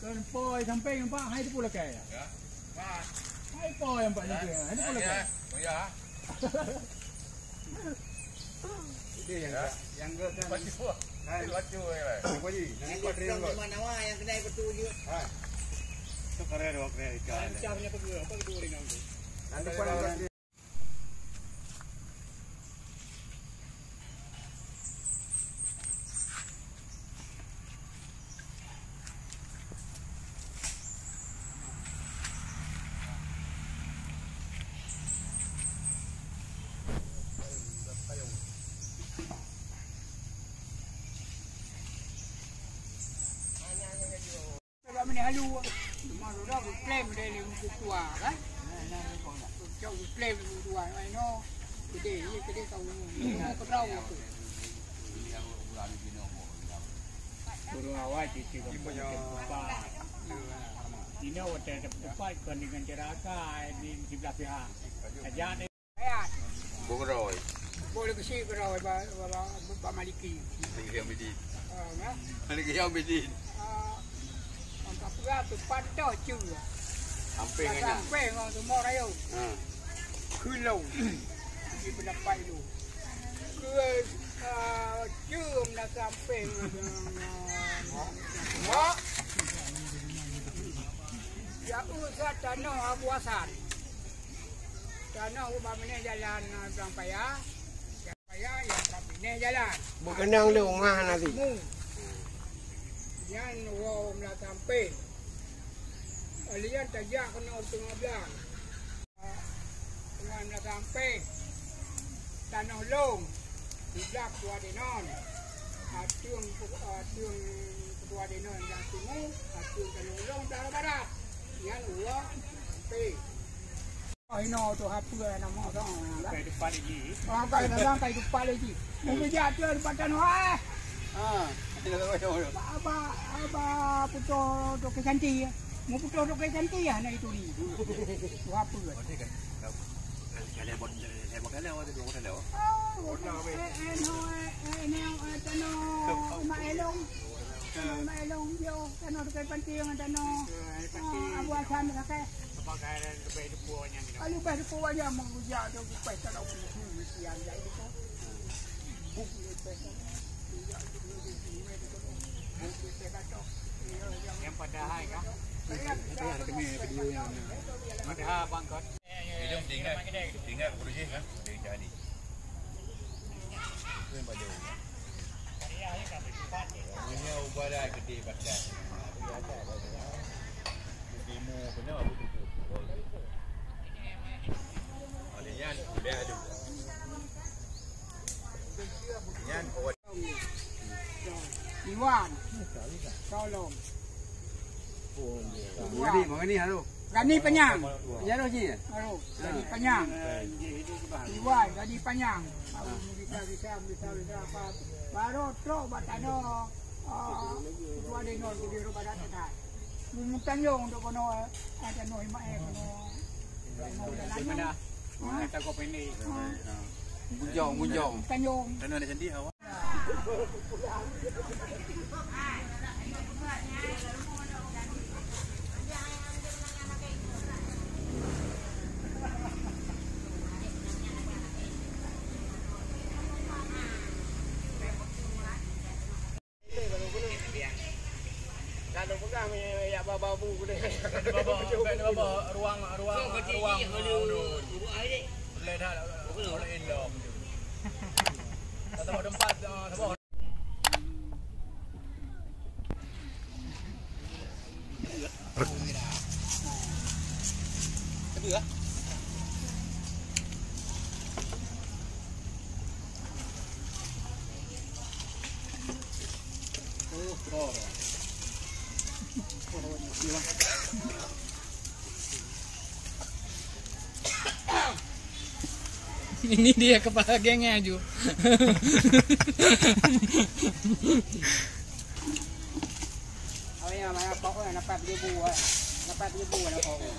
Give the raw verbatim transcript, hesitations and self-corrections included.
Poi sampai nampak hai tu pula kai. Ya. Hai poi nampak ni. Hai tu pula kai. Oh ya. Ini yang ya. Yang ke kan. Baca. Hai. Baca ya. Apa ni? Yang ke yang ke. Mana yang kena betul je. Ha. Tu keren dua keren ikan. Macamnya apa dua? Apa dua ringan tu? Nanti pun Kalau meunan halu, cuma sudah kuklaim dari muka tua kan. Cok kuklaim muka tua, ai no. Gede, iya gede kau. Kau tahu aku. Guru awai cici kampung tempat. Ini hotel tempat kon dengan jeraka di sebelah pihak. Aja ni. Boh keudroe. Boh lé keuchik keudroe ba, ba, ba, ba Maliki. Maliki Yaumiddin. Ah, nah. Maliki Yaumiddin. Ah, angka peugah tu patoh cu. Sampai ngon nyan. Sampai ngon semua rayo. Ha. Kulong. Di pendapat lu. Ke, ah, cu nak sampai ngon, ngon, ngon. Ya, usah tanoh Abu Hasan. Tanoh ubak binéh jalan, ah, Blang Paya. Blang Paya nyang ka binéh jalan. Beukeunong lôn, ha, Nabi. Mu. Nyan woe meulah sampé. Alian tajak keunoe teungoh blang. Teungoh meulah sampé. Tanoh lôn. Di blang Ketua Denon. Ateueng, ateueng Ketua Denon nyang timu, ateueng tanoh lôn blang barat. Nyan woe sampé. Oh, inoe tu hapeu nama tu. Kai depan lagi. Oh, kai depan, kai depan lagi. Mubijak tu depan tanoh, eh. Ha. Aba, aba putoh Toke Santi. Mu putoh Toke Santi ya, na itu ni. Tu hapeu. Oh, eh, eh, no, eh, eh, no, eh, tanoh, Mak Elong. Tanoh Mak Elong, yo, tanoh Toke Santi ngon tanoh. Oh, Abu Hasan pakai. Leubeh dupo nyan. Leubeh dupo nyan, meungeujak tu leubeh kalau mesti anjay tu. Nyang padahai ka? Padahai bangkot. Tinggal, tinggal keudroe jih kan? Dari tadi. Itu yang paling. Punya ubah dah gede pasal. Timu kena apa tu? Oleh nyan, udah ada. Nyan, awak Iwan. Tolong. Mangani, mangani, halo. Gani Panyang. Ya, roh ji. Halo, Gani Panyang. Iwan, Gani Panyang. Bisa, bisa, bisa, bisa apa? Baru trok bak tanoh, ah, Ketua Denon tu di rumah datang. Mutanyong untuk kono, eh, tanoh imak, eh, kono. Mana? Mana tak kau pendek? Bujong, bujong. Tanyong. Tanoh ada cantik awak. Kalau peugah yak baba bu deh. Baba, baba, ruang, ruang, ruang. Boleh dah, boleh elok. Satu tempat, ah, sama. Ini dia kepala gengnya, Ju. Oh ya, mana pokok nak dapat seribu, eh. Dapat seribu nak pokok.